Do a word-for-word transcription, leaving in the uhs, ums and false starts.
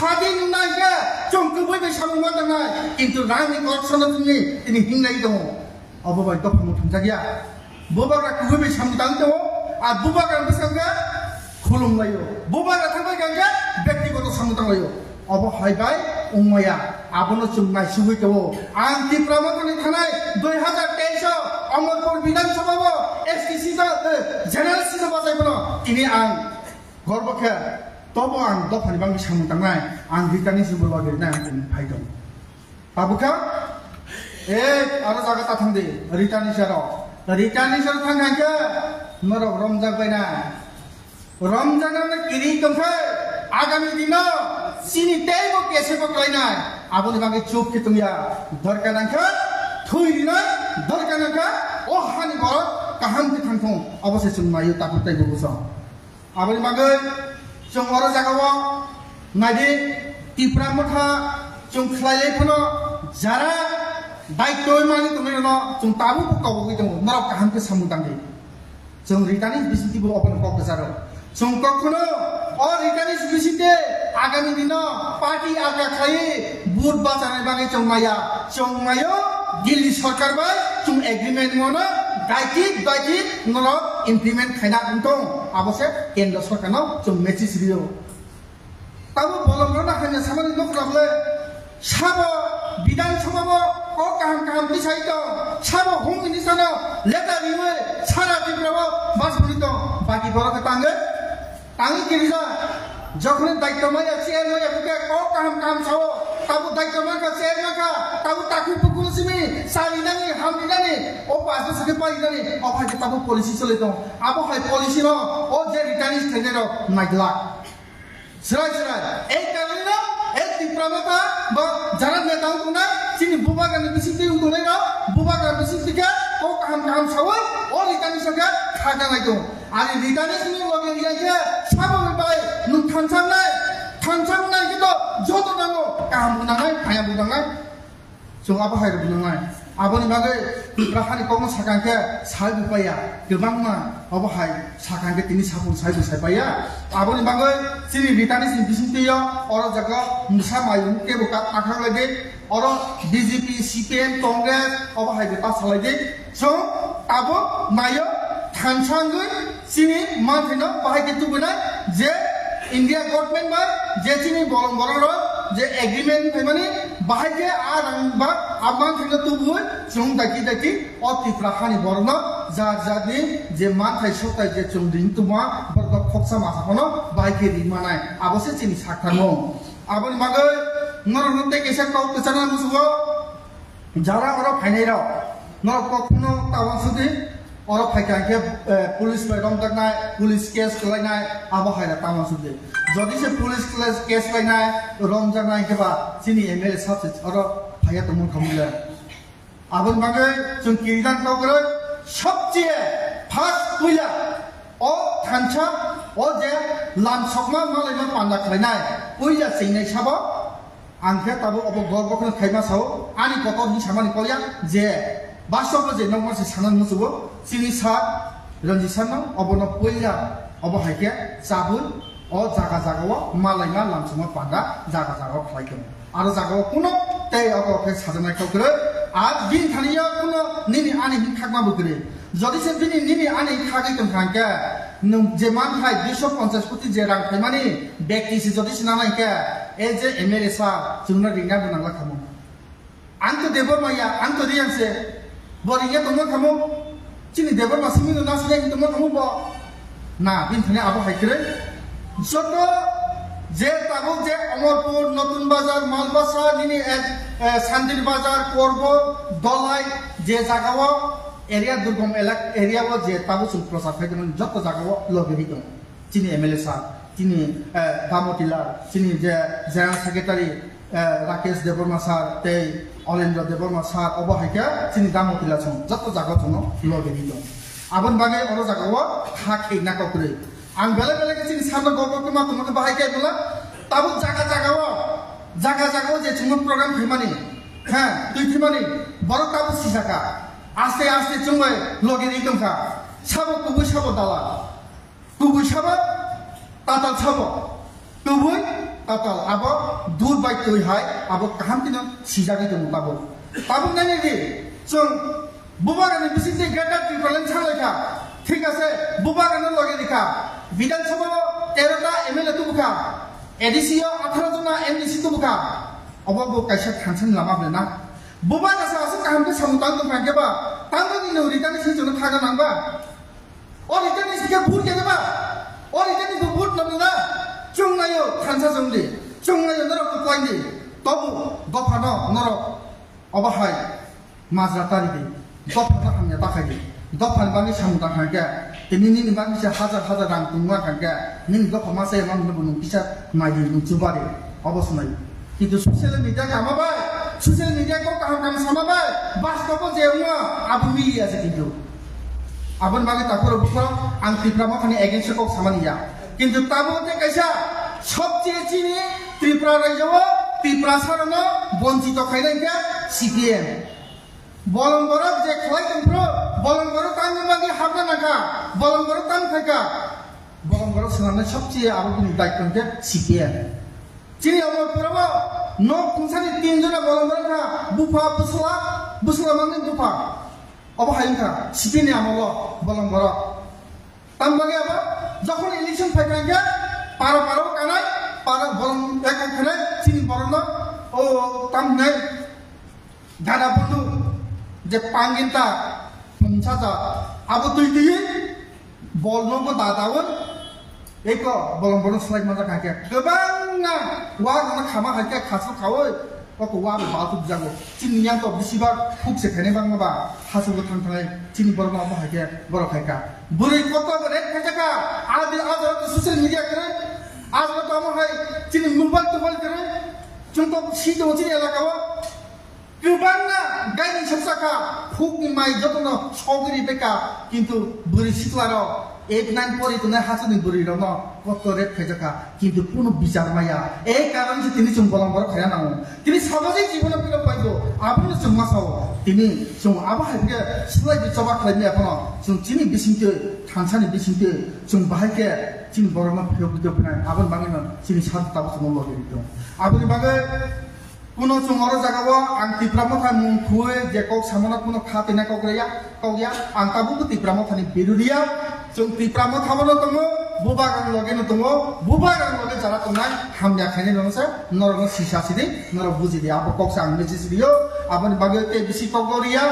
Sadi nungnai khe chwng kubui bai samung ma tangnai, kintu rangni corruption-o tini, tini hinglai tongo. Obo bai dophano thangjakya. Bubagra kubui bai samung tang tongo, a bubagra bwskango khulum laio. Bubagra thangbai kangkhe bektigoto samung tang laio. Obo hai bai wngmaya, abono chwng naisugwi tongo. Ang Tipra Mothani thanai dui hazar teis o Amarpur Bidhan Sabha o S T C no, eh, general seat o bachai phano tini ang gorbo khe, tobo ang dophani bagwi samung tangnai, ang Rita Niji bo loge rinai ang tini phai tongo. Tabukha, eh, aro jaga ta thangdi, Rita Niji aro. Rita Niji aro thang kha khe, norok romjak bai na. Romjaknani kiri tongkhe, agami dino chini teibo kesebo klainai. Aboni bagwi chup khe tongya. Dorkar nangkha thwi rinai, dorkar nangkha o hani borok kaham khe thangthung. Obo se chwng naio tabuk tei bubuso. Aboni bagwi chwng oro jagao naidi Tipra Motha chwng khlaiwi phano jara daityo mani tongwi rwno chwng tabuk kobogwi tongo. Norok kaham khe samung tangdi. Chwng Ritani bisingtwi bo obono kok kwcharo. Chwng kokno o Ritani bisingtwi agami dino party alka khlaiwi vote bachanai bagwi chwng maya. Chwng mayo Delhi sorkar bai chwng agreement mono daiti daiti norok implement khaina wngtong. Abo se kendra sorkarno chwng message rio. Tamo bolong rwna hanya samani nokra bole sabo Bidhan Sabha bo kok kaham kaham tisai tong, sabo Home Minister no letter riwi sara Tripura o bas buni tong, baki borok khe tangwi, tangwi kirija. Jokhon daityo maya chair maya buke kok kaham kaham sao, tabo daityo mangkha chair mangkha, tabo takhu bukul simi sari nani, hamri nani, o pas bosor khe pari nani, o phai khe tabo policy choli tong, abo hai policy no o je returnees thainai rok naidlak. Srai srai, ei karwi no, ei Tipra Motha, bo jara neta wng tongnai, chini bubagrani bisingtwi wng tongnai no, bubagrani bisingtwi khe, kok kaham kaham sawi, o Ritani saka kha kanai tong. Ani Ritani sini loge riyai khe, sabo bai, nwng thansa wngnai, thansa wngnai khe to, joto nango, kaham bo nangnai, phaya bo nangnai. Chwng abo hai rwgwi nangnai. Aboni bagwi Tipra hani kokno sakang khe sai bo paiya, kwbangma obo hai sakang khe tini sapung sai bo sai paiya. Aboni bagwi chini Ritani sini bisingtwi o oro jaga mwsa mayung kebo ka-, kakhang lai di. Oro B J P, C P M, Congress obo hai bo ta salai di. Chwng abo naio thansa wngwi chini manthaino bahai khe tubunai je India government bai je chini bolong borok rok je agreement phaimani bahai khe a rang ba a manthaino tubui chwng daiki daiki o Tripura hani borokno jar jarni je manthai sotai je chwng ring tongma borok khoksa masa phano bahai khe ring manai abo se chini saktharmung. Aboni bagwi norokno tei kaisa kok kwchangna musugo. Jara oro phainai rok, norok kokno ta uansukdi, oro phaikha hwnkhe, eh, police bai romjaknai, police case kwlainai, abo hai rok ta uansukdi. Jodi se police case, case lainai, romjaknai hwnkhe ba chini M L A sab se oro phaiya tongmani khamwi le. Aboni bagwi chwng kirijak kok kwrwi, sobcheye first puila o thansa, o je lamsokma malaima panda khlainai, puila chingnai sabo, Ang khe tabuk obo gorbo kheno khaima sao, ani kotor hinwi samani kok ya je bastobo je nokma se sanani muchugo, chini sir Ranjit sir no obono puila obo hai khe chabwi o jaga jaga o malaima lamsongma panda jaga jaga o khlai tongo. Aro jaga o kuno tei obo khe sajaknai kok kwrwi, ar bini thani o kuno nini ani hinwi khakma bo kwrwi. Jodi se bini nini ani khagwi tongkha hwnkhe, nwng je manthai duiso ponchash koti je rang phaimani bekti se jodi se nanai hwnkhe, e je M L A sir, chwngno ringna bo nangla khamu. Ang to Debbarma ya, ang to Reang se, bo ringya tongma khamu. Chini Debbarma simi no nasingya tongma khamu bo. Na, bini thani abo hai kwrwi. Joto je tabuk je Amarpur, Notun Bazar, Malbasa, nini, eh, eh, Sandir Bazar, Korbo, Dolai, je jaga o area, durgom elak-, area o je tabuk chwng prochar khai tongmani joto jaga o loge ri tongo. Chini M L A sir, chini, eh, Damotila, chini je General Secretary, eh, Rakesh Debbarma sir tei Olendra Debbarma sir, obo hai khe chini Damotila chwng joto jaga o chwngno loge ri tongo. Aboni bagwi oro jaga o kha khe na kok kwrwi. Ang belai belai khe chini sir no gobor khe ma tongma khe bahai khe bwla tabuk jaga jaga o, jaga jaga o je chwngno program khaimani, ha, twi thwimani, borok tabuk sijak kha. Aste aste chwng bai loge ri tong kha. Sabo kubui sabo dalal. Kubui sabo tatal sabo. Kubui Tatal abo dud bai twi hai abo kaham kheno sijagwi tongo tabuk. Tabuk nainai di, chwng Bubagrani bisingtwi Greater Tipraland sanglai kha. Thik ase, Bubagrano loge rikha. Bidhan Sabha o tero ta M L A tubu kha. A D C o atharo jona M D C tubu kha. Obo bo kaisa thansani lama ble na. Bubagra sa aswk kaham khe samung tang tong kha khe ba, tangmani no ritani sing chwngno thaga nang ba. O ritani sing khe vote khe ba. O ritani bo vote no na. Chwng nayo thansa chwng di. Chwng nayo norok kwplai di. Tobu dophano norok obo hai majra tari di. Dophano hamya ta khai di. Dophani bagwi samung ta khai khe. Tini nini bagwi se hajar hajar rang tungma khai khe. Nini dopha ma se mang no bo nung kisa mai di nung chuba di. Obo swmai. Kintu social media kama bai, social media kok kaham kaham sama bai, bastobo je wngma abo miliya se kintu. Aboni bagwi takhoro bukho ang Tipra Mothani against kok samani ya. Kintu tabuk tei kaisa sobcheye chini Tripura rajyo o Tiprasa rokno bonchito khainai khe C P M. Bolong borok je khlai tongphuru, bolong borok tangwi bagwi hapna nangkha, bolong borok tang phaikha, bolong borok swnamnai sobcheye abo bini daityo hwnkhe C P M. Chini Amarpura o nok tungsani tin jona bolong borok kha, bupha bwsla, bwsla mangni bupha. Obo hai wngkha C P M ni amolo bolong borok. Tam bagwi abo jokhon election phai kha hwnkhe para para o kanai, para bolong ekong khanai chini borokno o tam hwnai gana bundu je pangin ta phumsa ja abo twi twi bolno bo da daun eko bolong borok slai majak hai khe kwbangna wa gana khama hai khe khasuk khaui. Kok wa bo baltuk jago. Chini yang to bisi bak khuk se khainai bangma ba hasu bo thang thangai chini borok no amo hai khe borok hai ka. Bwrwi koto bo red khai jaka. Adi ajaro to social media kre. Ajaro to amo hai chini mobile tobile kre. Chwng to si tongo chini elaka o. Kwbangna gaini sok saka. Khuk ni mai joto no sogri beka. Kintu bwrwi sikla rok. Eight nine pori tongnai hachwkni bwrwi rokno koto rep khaijak kha, kintu kunu bichar maya. Ei karon se tini chwng bolong borok khaina nango. Tini samajik jibono philok paibo, abono chwng ma sao. Tini chwng abo hai khe swlai bi choba khlai maya phano chwng chini bisingtwi, thansani bisingtwi chwng bahai khe chini borokno philok di phinai. Aboni bagwino chini sat tabuk chwngno logi tongo. Aboni bagwi Kuno chwng oro jaga o ang Tipra Motha mung khwui je kok samano kuno kha twi nai kok rwya, kok ya. Ang tabukbo Tipra Mothani birudiya. Chwng Tipra Motha bono tongo, Bubagrang loge no tongo, Bubagrang loge jara tongnai hamya khainai no se norok no sisa sidi, norok buji di. Abo kok sa ang message riyo, aboni bagwi tei bisi kok riya.